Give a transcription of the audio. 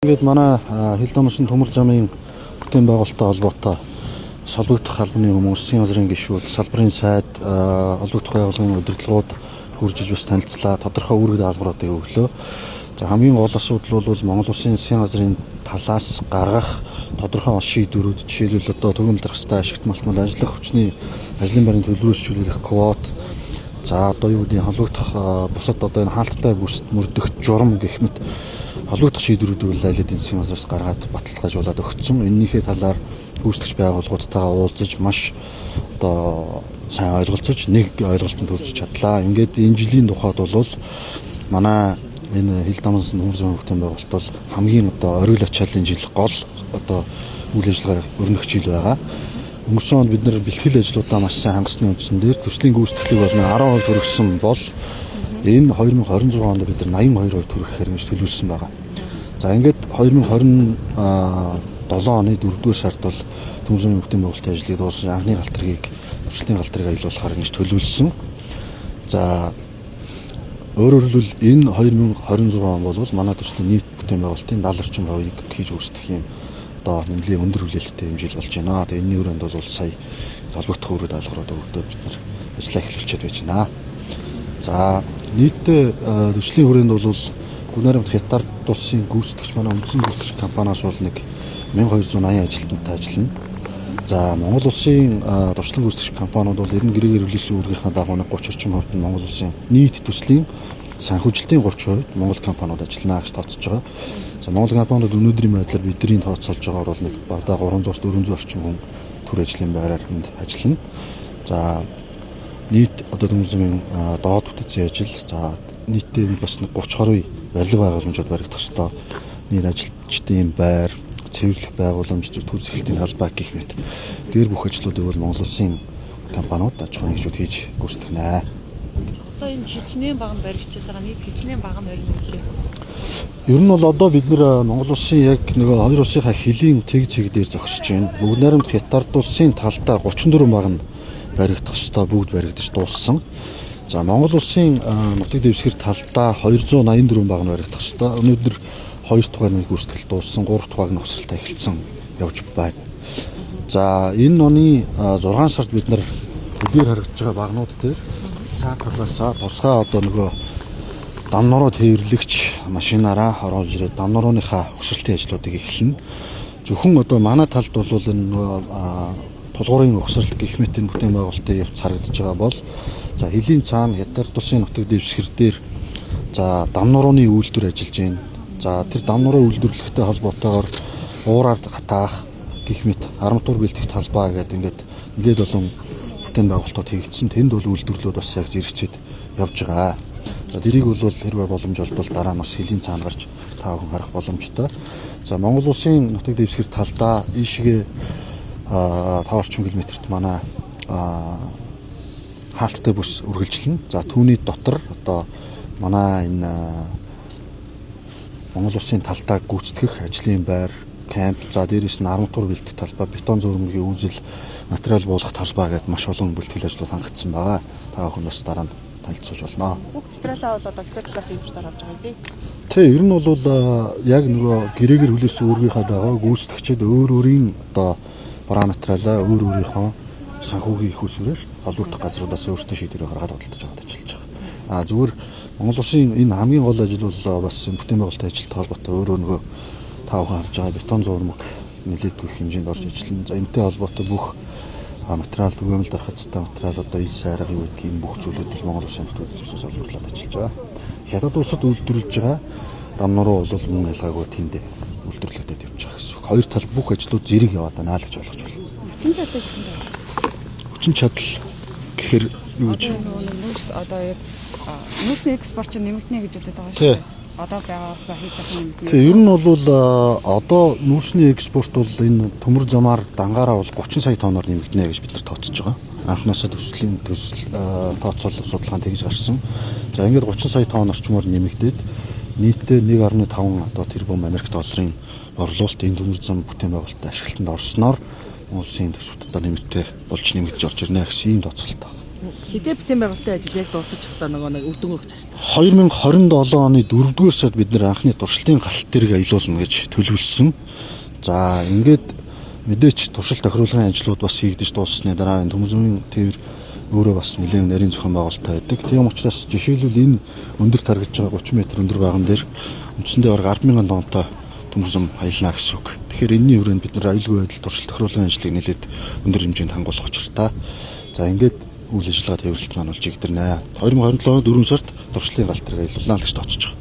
Ингээд манай хил дамсан төмөр замын бүтээн байгуулалттай холбоотой холбогдох албаны хүмүүс, засгийн газрын гишүүд, салбарын сайд, холбогдох байгууллагын удирдлагууд хурж иж бас танилцлаа. Тодорхой үүрэг даалгавруудыг өглөө. За, хамгийн гол асуудал бол Монгол Улсын засгийн газрын талаас гаргах тодорхой шийдвэрүүд, жишээлбэл одоо төгөөмөл дарах ашигт малтмал ажиллах хүчний ажлын байрны төлбөрөөр квот, за одоо юу гэдэг холбогдох бусад одоо энэ хаалттай бүст мөрдөх журам гэх мэт холбогдох шийдвэрүүдийг бол аль хэдийн засгийн газраас гаргаад баталгаажуулаад өгсөн. Эннийхээ талаар гүйцэтгэгч байгууллагуудтайгаа уулзаж маш одоо сайн ойлголцож нэг ойлголтод хүрч чадлаа. Ингээд энэ жилийн тухайд бол манай энэ хил дамсан төмөр замын бүтээн байгуулалт бол хамгийн одоо оргил ачааллын жил, гол одоо үйл ажиллагаа өрнөх жил байгаа. Өнгөрсөн онд бид нар бэлтгэл ажлуудаа маш сайн хангасны үндсэн дээр төслийн гүйцэтгэлийг бол 10% хүргэсэн бол энэ 2026 онд бид нар 82% хүргэхээр ингэж төлөвлөсөн байгаа. За, ингээд 2027 оны 4-р сард бол төмөр замын бүтээн байгуулалтын ажлыг дуусгаж анхны галт тэргийг, туршилтын галт тэргийг аялуулахаар ингэж төлөвлөсөн. За, өөрөөр хэлбэл энэ 2026 он бол манай төслийн нийт бүтээн байгуулалтын 70 орчим хувийг хийж гүйцэтгэх юм одоо нэмлийн өндөр хүлээлттэй юм жил болж байна. Тэгээ энэний өрөөнд бол сая холбогдох үүрэг даалгаврууд өгдөө бид нар ажлаа эхлүүлчихэд байж байна. За, нийтдээ төслийн хүрээнд бол Бүгд найрамдах Хятад улсын гүйцэтгэгч манай үндсэн гүйцэтгэгч компаниас бол нэг 1280 ажилтнтай ажиллана. За, Монгол улсын туршлага гүйцэтгэгч компаниуд бол ер нь гэрээгээр хүлээсэн үүргийнхаа дагуу нэг 30 орчим хувьд нь Монгол улсын нийт төслийн санхүүжилтийн 30% Монгол компаниуд ажиллана гэж тооцож байгаа. За, Монгол компаниуд өнөөдрийн байдлаар бидний тооцоолж байгаагаар бол нэг багадаа 300-аас 400 орчим хүн төр ажлын байраар энд ажиллана. За, нийт одоо төмөр замын доод бүтцийн ажил, за нийтдээ энд бас нэг 30 гаруй барилга байгууламжууд баригдах ёстой. Нийт ажилчдын байр, цэвэрлэх байгууламж, төр зэхэлтийн талбай гэх мэт. Дээр бүх ажлуудыг бол Монгол улсын компаниуд, аж ахуйн нэгжүүд хийж гүйцэтгэнэ. Одоо энэ хичнээн баг нь баригчаад байгаа, нийт хичнээн баг нь барина гэлээ? Ер нь бол одоо бид нэр Монгол улсын яг нөгөө хоёр улсынхаа хөлийн тэг цэг дээр зогсож байна. Бүгд найрамдах Хятад улсын талдаа 34 баг нь баригдах ёстой, бүгд баригдаж дууссан. За, Монгол улсын нутаг дэвсгэр талдаа 284 баг нь баригдах ёстой. Өнөөдөр 2 дугаар нэг гүйцэтгэл дууссан, 3 дугаар нь угсралт эхэлсэн явж байна. За, энэ оны 6 сард бид нар эдгээр харагдаж байгаа багнууд дээр цаа талаасаа тусгай одоо нөгөө дам нуруу тээвэрлэгч машинаараа оруулж ирээд дам нурууныхаа угсралтын ажлуудыг эхэлнэ. Зөвхөн одоо манай талд бол энэ нөгөө тулгуурын угсралт гэх мэт энэ бүтээн байгуулалтын явц харагдаж байгаа бол, за хөлийн цаана Хятад улсын нутаг дэвсгэр дээр за дам нурууны үйлдвэр ажиллаж байна. За, тэр дам нуруу үйлдвэрлэхтэй холбоотойгоор уураар гатаах гэх мэт арматур бэлтгэх талбай гэдэг ингээд нэлээд олон бүтээн байгуулалтууд хийгдсэн. Тэнд бол үйлдвэрлэлүүд бас яг зэрэгцээд явж байгаа. За, тэрийг бол хэрвээ боломж олбол дараа нь бас хөлийн цаана гарч та бүхэн харах боломжтой. За, Монгол улсын нутаг дэвсгэр талдаа ийшээ 5 орчим километрт манай хаалттай бүс үргэлжлэнэ. За, түүний дотор одоо манай энэ Монгол улсын талдаа гүйцэтгэх ажлын байр, камп, за дээрээс нь арматур бэлтгэх талбай, бетон зөөрмөгийн үүзэл, материал буулгах талбай гэдээ маш олон бэлтгэл ажлууд хангагдсан байгаа. Та бүхэн бас дараа нь танилцуулж болно. Бүх материалаа бол одоо Хятад талаас импортоор авч байгаа тийм. Тий, ер нь бол яг нөгөө гэрээгээр хүлээсэн үүргийнхаа дагуу гүйцэтгэгчид өөр өөрийн одоо параметралаа өөр өөрийнхөө санхүүгийн их усвэрээр холбогдох газруудаас өөрсдөө шийдвэрээ гаргаад худалдаж аваад ажиллаж байгаа. А зүгээр Монгол улсын энэ хамгийн гол ажил бол бас бүтээн байгуулалтын ажилтай холбоотой өөрөө нөгөө та бүхэн харж байгаа бетон зуурмаг нэлээдгүй их хэмжээнд орж ажиллана. За, энэтэй холбоотой бүх материал, түгээмэл дарах хэвээр материал, одоо ил сайрга юу гэдгийг энэ бүх зүйлүүд бол Монгол улсын нутаг дэвсгэрээс олборлоод ажиллаж байгаа. Хятад улсад үйлдвэрлэж байгаа дам нуруу бол мөн ялгаагүй тэнд үйлдвэрлэгдээд явж байгаа гэсэн үг. Хоёр талд бүх ажлууд зэрэг яваад байна л гэж ойлгож байна. Хүчин чадал гэх юм байна. Хүчин чадал гэхээр юу гэж Одоо нөгөө нэг нүүрс одоо яг нүүрсний экспорт чинь нэмэгдэнэ гэж үзээд байгаа шүү Тий. дээ. Одоо байгаагаасаа хэд дахин нэмэгдэнэ. Тий, ер нь бол одоо нүүрсний экспорт бол энэ төмөр замаар дангаараа бол 30 сая тонноор нэмэгдэнэ гэж бид нар тооцож байгаа. Анхнаасаа төслийн төсөл тооцоол судалгаанд тэгж гарсан. За, ингээд 30 сая тонн орчмоор нэмэгдээд нийтдээ 1.5 одоо тэрбум Америк долларын борлуулалт энэ төмөр зам бүтээн байгуулалтад ашиглалтанд орсноор улсын төсөвт одоо нэмэгдээ болж нэмэгдэж орж ирнэ гэсэн ийм тооцоололт байна. Хизээ бүтээн байгуулалтын ажил яг дуусах одоо нөгөө нэг үр дүн өгч 2027 оны 4-р сард бид нэр анхны туршилтын галт тэрэг аялуулна гэж төлөвлөсөн. За ингээд мэдээч туршилт тохируулгын ажлууд бас хийгдэж дууссаны дараа энэ төмөр зумын тээвэр өөрөө бас нэлээд нарийн зохион байгуулалттай байдаг. Тийм учраас жишээлбэл энэ өндөр таргаж байгаа 30 м өндөр байган дээр үндсэндээ бараг 10,000 тонтой төмөр зум аялна гэсэн үг. Тэгэхээр энэний хүрээнд бид нар аюулгүй байдал туршилт тохируулгын ажлыг нэлээд өндөр хэмжээнд хангуулах учиртай. За ингээд үйл ажиллагаа тээвэрлэлт маань бол жигдэрнэ. 2027 оны 4 сард туршлын галт тэрэг аялуулна л гэж тооцож байгаа.